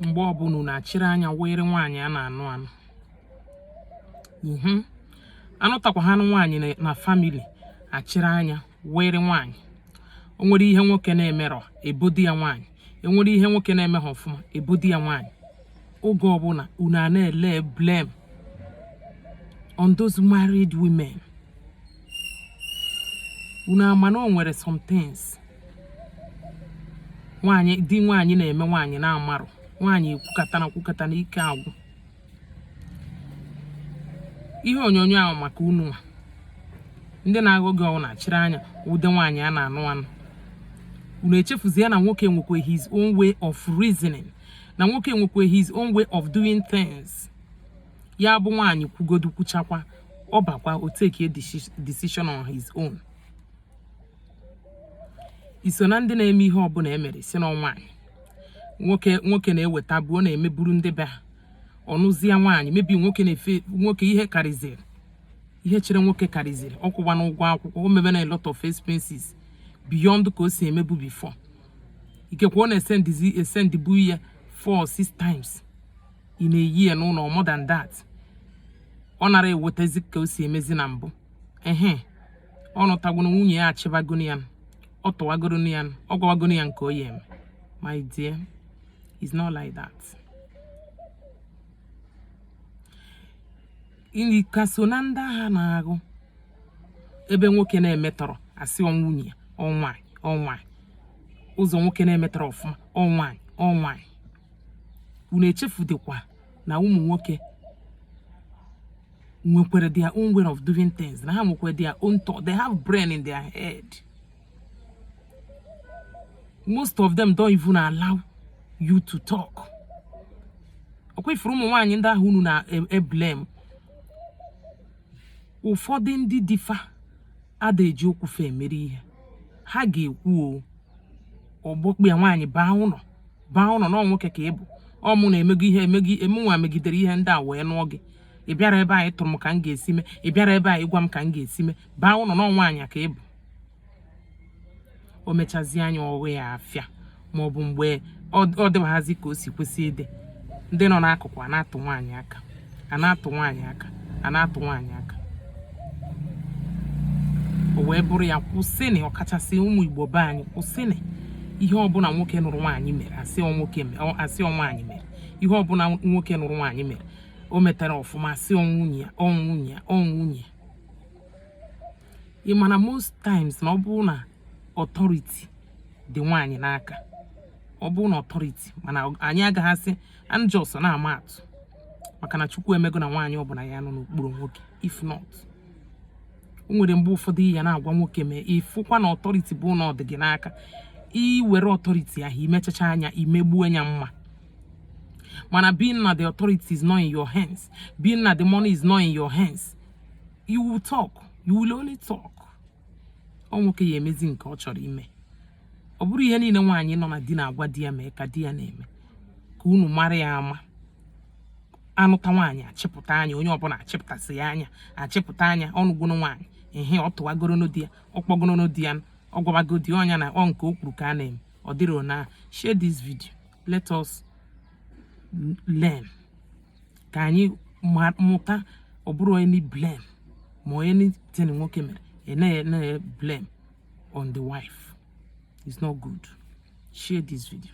Mgbe ọbụla unu achịrị anya were nwaanyị a na-anụ anụ ihu anụtakwa ha anụ nwaanyị na family, achịrị anya were nwaanyị. O nwere ihe nwoke na-emerọ, ebodi ya nwaanyị. Enwere ihe nwoke na-eme ha ọfụma, ebodi ya nwaanyị. Oge ọbụla unu a na-ele blame on those married women. Unu ama na o nwere some things nwaanyị di nwaanyị na-eme nwaanyị na-amarụ. Nwaanyị ekwukata na kwukata na ike agwụ. Ihe onyonyo ahụ maka unu nwa ndị na-aghọ gị ọnwụ na-achịrị anya ụdị nwaanyị a na-anụ anụ. Unu echefuzie na nwoke nwekwa his own way of reasoning, na nwoke nwekwa his own way of doing things. Ya bụ nwaanyị kwugodu kwuchakwa, ọ bakwa o take a decision on his own. Iso na ndị na-eme ihe ọbụla emere si na nwaanyị nwoke nwoke na-eweta bụ ọ na-emeburu ndị be ha ọnụzie nwaanyị mebi nwoke na-efe nwoke ihe karịziri ihe chere nwoke karịziri ọkwụwa n'ụgwọ akwụkwọ o mebe na a lot of expenses beyond ka o si emebu before. Ikekwe ọ na-esendizi esendibu ihe four or six times ị na-eyi ya n'ụlọ, more than that. Ọ nara ewetazi ka o si emezi na mbụ. Ehe, ọ nụtagoro nwunye ya, achịbagoro ya, ọ tụwagoro ya, ọ gwawagoro ya nke o ya eme. My dear, it's not like that. Ị ka so na ndị agha na-agụ ebe nwoke na-emetọrọ asị ọ nwunye ya, ọ nwaanyị, ọ nwaanyị ụzọ nwoke na-emetọrọ ọfụma, ọ nwaanyị, ọ nwaanyị. Unu echefudikwa na ụmụ nwoke nwekwara their own way of doing things, na ha nwekwara their own thought. They have brain in their head. Most of them don't even allow you to talk. Ọkwa ifuru ụmụ nwaanyị ndị ahụ unu na-eblame, ụfọdụ ndị di fa ada eji okwu fa emere ihe ha ga-ekwu. O ọgbọkpụ ya nwaanyị baa ụlọ, baa ụlọ na nwoke ka ị bụ. Ọ mụ na-emego ihe emego emenwa megidere ihe ndị a wee nụọ gị. Ị bịara ebe a ịtụrụ m ka m ga-esi mee, ị bịara ebe a ịgwa m ka m ga-esi mee. Baa ụlọ na nwaanyị ka ị bụ. O mechazie anya ọghụ ya afịa, maọbụ mgbe ọ dịbaghazi ka o si kwesị ịdị, ndị nọ n'akụkụ a na-atụ nwaanyị aka, a na-atụ nwaanyị aka, a na-atụ nwaanyị aka. O wee bụrụ ya, kwụsịnị, ọkachasị ụmụ Igbo be anyị, kwụsịnị. Ihe ọbụla nwoke nụrụ nwaanyị mere, asị ọ nwoke, asị ọ nwaanyị mere. Ihe ọbụla nwoke nụrụ nwaanyị mere, o metara ọfụma, asị ọ nwunye ya, ọ nwunye ya, ọ nwunye ya. Ị mana most times na ọ bụrụ na authority dị nwaanyị n'aka, ọ bụrụ na authority, mana anyị agaghị asị anjọs na-ama atụ, maka na Chukwu emego na nwaanyị ọbụla ya nọ n'okpuru nwoke. If not, o nwere mgbe ụfọdụ ya na-agwa nwoke mee, ịfụkwa na authority bụ na ọ dị gị n'aka, iwere authority ahụ imechacha anya imegbuo ya mma. Mana being na the authority is not in your hands, being na the money is not in your hands, you will talk, you will only talk. Ọ nwoke ya emezi nke ọ chọrọ ime. Ọ bụrụ ihe niile nwaanyị nọ na di na-agwa di ya mee ka di ya na-eme, ka unu mara ya ama. Anụta nwaanyị achịpụta anya, onye ọbụla achịpụtasị ya anya, achịpụta anya ọnụgụnụ nwaanyị ehe, ọ tụwagoro di ya, ọ kpọgoro di ya, ọ gwabago di ọnya na ọ nke o kwuru ka a na-eme. Ọ dịrị na. Share this video, let us learn, ka anyị mụta. Ọ bụrụ any blame ma anything nwoke mere, ị na blame on the wife. It's not good. Share this video.